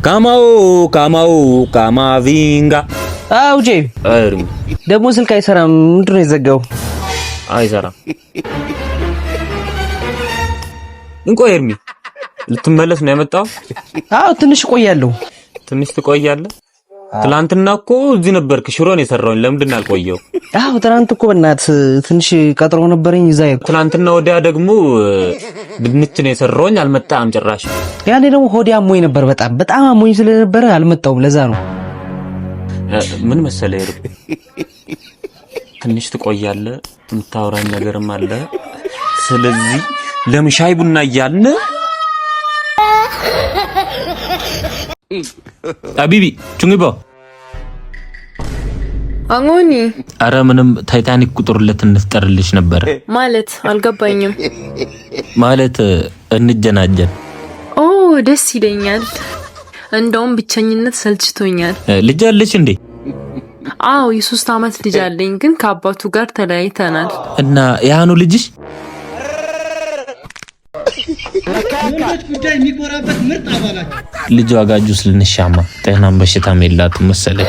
ካማው ካማው ካማቪንጋ። አው ጄ። ኤርሚ። ደግሞ ስልክ አይሰራም። ምንድን ነው የዘጋው? አይሰራም። እንቆይ ኤርሚ፣ ልትመለስ ነው የመጣው? አዎ፣ ትንሽ እቆያለሁ። ትንሽ ትቆያለህ? ትላንትና እኮ እዚህ ነበርክ፣ ሽሮ ነው የሰራሁኝ። ለምንድን ነው ያልቆየው? አዎ፣ ትናንት እኮ በእናትህ ትንሽ ቀጥሮ ነበረኝ እዛ ሄድኩ። ትላንትና ወዲያ ደግሞ ድንች ነው የሰራሁኝ፣ አልመጣም ጭራሽ። ያኔ ደግሞ ሆዴ አሞኝ ነበር፣ በጣም በጣም አሞኝ ስለነበረ አልመጣሁም። ለዛ ነው። ምን መሰለህ ኤርሚ፣ ትንሽ ትቆያለህ፣ የምታወራኝ ነገርም አለ። ስለዚህ ለምን ሻይ ቡና እያልን አቢቢ ቹንግቦ። አሞኒ። አረ ምንም፣ ታይታኒክ ቁጥር ሁለት እንፍጠርልሽ ነበር። ማለት አልገባኝም። ማለት እንጀናጀን። ኦ፣ ደስ ይለኛል። እንደውም ብቸኝነት ሰልችቶኛል። ልጅ አለሽ እንዴ? አዎ፣ የ3 ዓመት ልጅ አለኝ፣ ግን ከአባቱ ጋር ተለያይተናል። እና ያኑ ልጅሽ? ጉዳይ የሚኮራበት ምርጥ አባላቸው። ልጇ ጋር ጁስ ልንሻማ፣ ጤናም በሽታም የላትም መሰለኝ።